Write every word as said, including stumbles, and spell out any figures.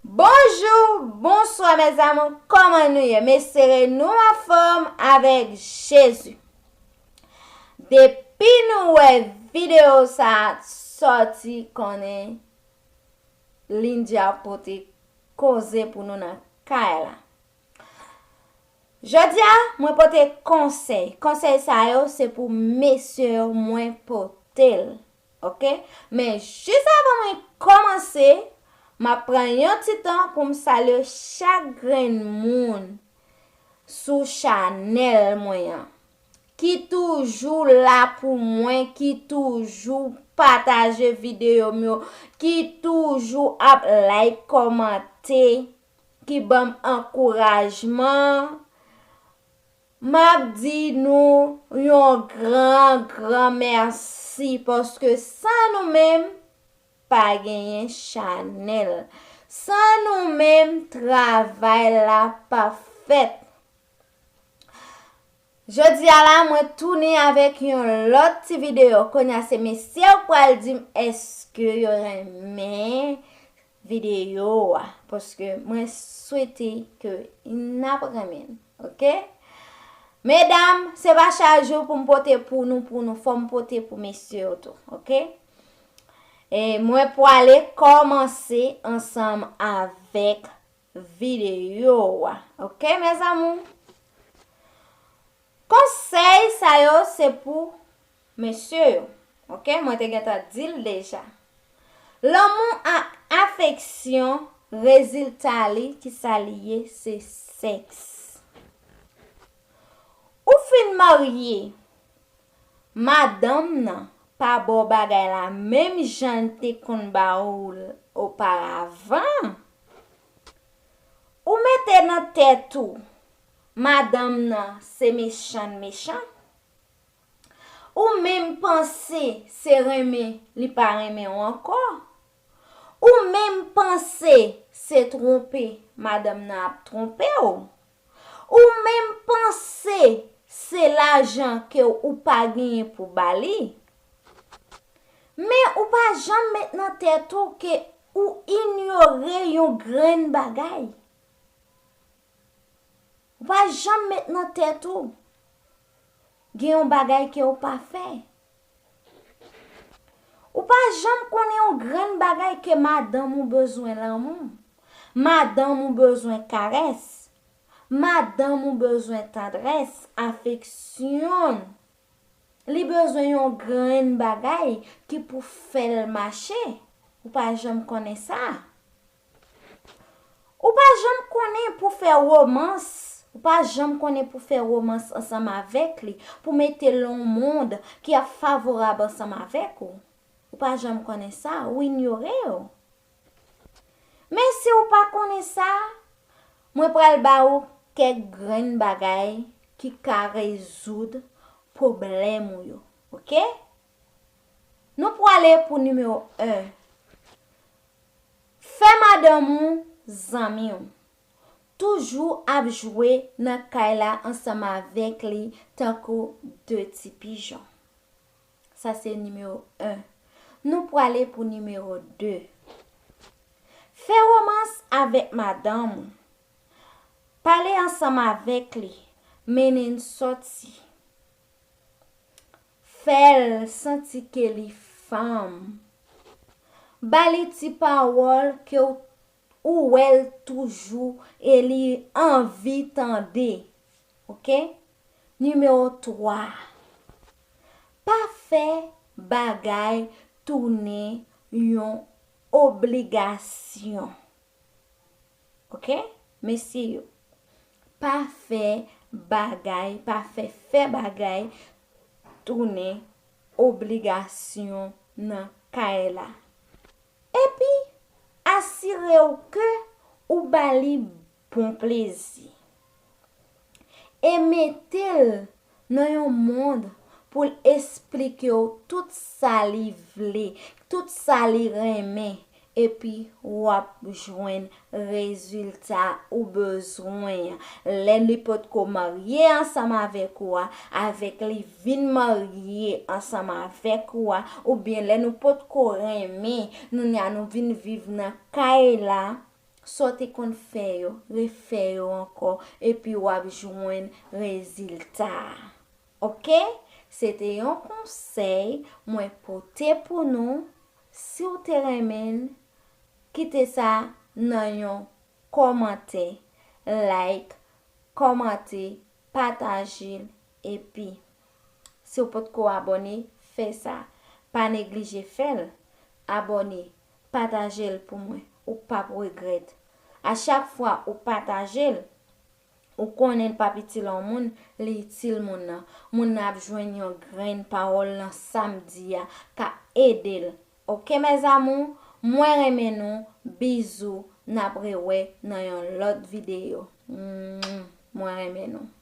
Bonjou, bonswa mes amours, kòman nou ye? M espere nou anfòm avèk Jezi. Depi nou wè videyo sa a sòti, konnen Lindy ap pote koze pou nou nan kay la. Jodi a, mwen pote konsèy. Konsèy sa yo, se pou mesye yo mwen pote l. Oke? Men jis avan mwen kòmanse, m ap pran yon ti tan pou m salye chak grenn moun sou chanèl mwen an, ki toujou la pou mwen, ki toujou pataje videyo m yo, ki toujou ap like, kòmante, ki ban m ankourajman. M ap di nou yon gran, gran mèsi, paske san nou menm, pa genyen chanèl. San nou menm, travay la p ap fèt. Jodi a la, mwen tounen avèk yon lòt ti videyo. Kounye a, se mesye yo k pral di m èske yo renmen videyo a, paske mwen swete ke n ap renmen l, oke? Medam, se pa chak jou pou m pote pou nou, pou nou, fò m pote pou mesye yo tou, oke? E mwen pwale kòmanse ansanm avèk videyo a, oke, mes amours? Konsèy sa yo se pou mesye yo, oke? Mwen te gentan di l deja. Lanmou ak afeksyon, rezilta li, ki sa li ye? Se sèks. Ou fin marye, madanm nan pa ba w bagay la menm jan l te konn ba ou l oparavan. Ou mete nan tèt ou, madanm nan se mechan l mechan. Ou menm panse se renmen li pa renmen w ankò. Ou menm panse se twonpe madanm nan ap twonpe w. Ou menm panse se lajan ke ou pa genyen pou ba li. Men ou pa janm met nan tèt ou ke ou inyore yon grenn bagay. Ou pa janm met nan tèt ou gen yon bagay ke ou pa fè. Ou pa janm konnen yon grenn bagay ke madanm ou bezwen lanmou. Madanm ou bezwen karès. Madanm ou bezwen tandrès, afeksyon. Li bezwen yon grenn bagay ki pou fè l mache. Ou pa janm konnen sa. Ou pa janm konnen pou fè womans. Ou pa janm konnen pou fè womans ansanm avèk li, pou mete l yon mond ki ap favorab ansanm avèk ou. Ou pa janm konnen sa, ou inyore yo. Men si ou pa konnen sa, mwen pral ba ou kèk grenn bagay ki ka rezoud pwoblèm ou yo, oke? Nou pwale pou nimewo en. Fè madanm ou zanmi w. Toujou ap jwe nan kay la ansanm avèk li tankou de ti pijon. Sa se nimewo en. Nou pwale pou nimewo de. Fè womans avèk madanm ou. Pale ansanm avèk li. Mennen l sòti. Fè l santi ke li fanm. Ba li ti pawòl ke w, ou wè l toujou e li anvi tande. Oke? Nimewo twa. Pa fè bagay tounen yon obligasyon. Oke? Mesye yo, pa fè bagay, pa fè fè bagay tounen obligasyon nan kay la. Epi, asire w ke ou ba li bon plezi. E mete l nan yon mond pou l esplike w tout sa li vle, tout sa li renmen, epi w ap jwenn rezilta ou bezwen an. Lè li potko marye ansanm avèk ou a, avèk li vin marye ansanm avèk ou a, oubyen lè nou potko renmen, nou nya nou vin viv nan kay la, sa w te konn fè yo, refè yo ankò, epi w ap jwenn rezilta a. Oke? Se te yon konsèy mwen pote pou nou. Si w te renmen l, kite sa nan yon kòmantè, like, kòmante, pataje l, epi si w potko abòne, fè sa. Pa neglije fè l. Abòne, pataje l pou mwen. Ou p ap regrèt. A chak fwa ou pataje l, ou konnen l p ap itil yon moun, li itil moun nan. Moun nan ap jwenn yon grenn pawòl nan sa m di a ka ede l. Oke, mes amours, mwen renmen nou. Bizou, n ap rewè nan yon lòt videyo. Mwen renmen nou.